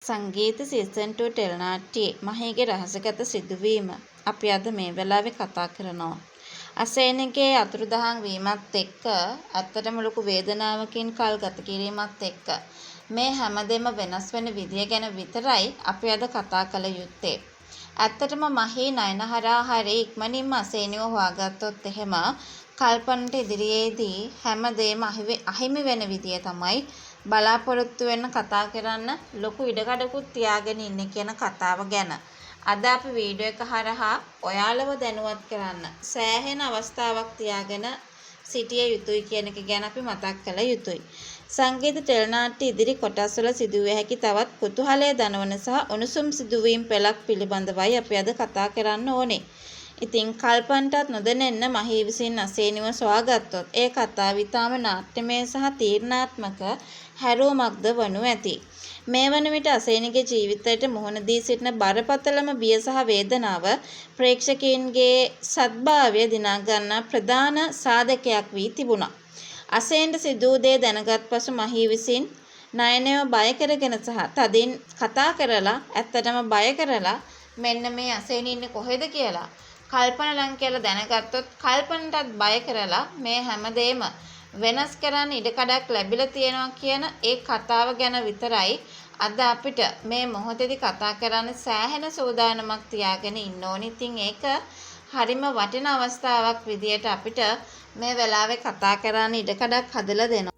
සංගීත සීසන් 2 ටෙලිනාට්‍යයේ මහීගේ රහසිගත සිදුවීම අපි අද මේ වෙලාවේ කතා කරනවා. අසේනිගේ අතුරුදහන් වීමත් එක්ක ඇත්තටම ලොකු වේදනාවකින් කල් ගත කිරීමත් එක්ක මේ හැමදේම වෙනස් වෙන විදිය ගැන විතරයි අපි අද කතා කළ යුත්තේ. ඇත්තටම මහී නයන හරහා හරි ඉක්මනින්ම අසේනිව හොයාගත්තොත් එහෙම කල්පනට ඉදිරියේදී හැමදේම අහිමි වෙන විදිය තමයි බලාපොරොත්තු වෙන්න කතා කරන්න ලොකු ඉඩකඩකුත් තියාගෙන ඉන්නේ කියන කතාව ගැන අද අපි වීඩියෝ එක හරහා ඔයාලව දැනුවත් කරන්න සෑහෙන අවස්ථාවක් තියාගෙන සිටිය යුතුයි කියන එක ගැන අපි මතක් කළ යුතුයි. සංගීත ටෙලිනාට්‍ය ඉදිරි කොටස්වල සිදුවිය හැකි තවත් කුතුහලය දනවන සහ උණුසුම් සිදුවීම් පෙළක් පිළිබඳවයි අපි අද කතා කරන්න ඕනේ. ඉතින් කල්පන්ටත් නොදැනෙන්න මහී විසින් අසේනිව සොයාගත්තොත් ඒ කතාව ඉතාම නාට්‍යමය සහ තීරණාත්මක හැරවුමක්ද වනු ඇති. මේ වන විට අසේනිගේ ජීවිතයට මුහුණ දී සිටින බරපතළම බිය සහ වේදනාව ප්‍රේක්ෂකයින්ගේ සද්භාවය දිනා ගන්නා ප්‍රධාන සාධකයක් වී තිබුණා. අසේන්ට සිදු වූ දේ දැනගත් පසු මහී විසින් නයනයව බය කරගෙන සහ තදින් කතා කරලා ඇත්තටම බය කරලා මෙන්න මේ අසේනි ඉන්නේ කොහෙද කියලා කල්පන ලං කියලා දැනගත්තොත් කල්පනටත් බය කරලා මේ හැමදේම වෙනස් කරන්න ඉඩකඩක් ලැබිලා තියෙනවා කියන ඒ කතාව ගැන විතරයි අද අපිට මේ මොහොතේදී කතා කරන්න සෑහෙන සූදානමක් තියාගෙන ඉන්න ඕනි. ඉතින් ඒක හරිම වටින අවස්ථාවක් විදියට අපිට මේ වෙලාවේ කතා කරන්න ඉඩකඩක් හදලා දෙනවා.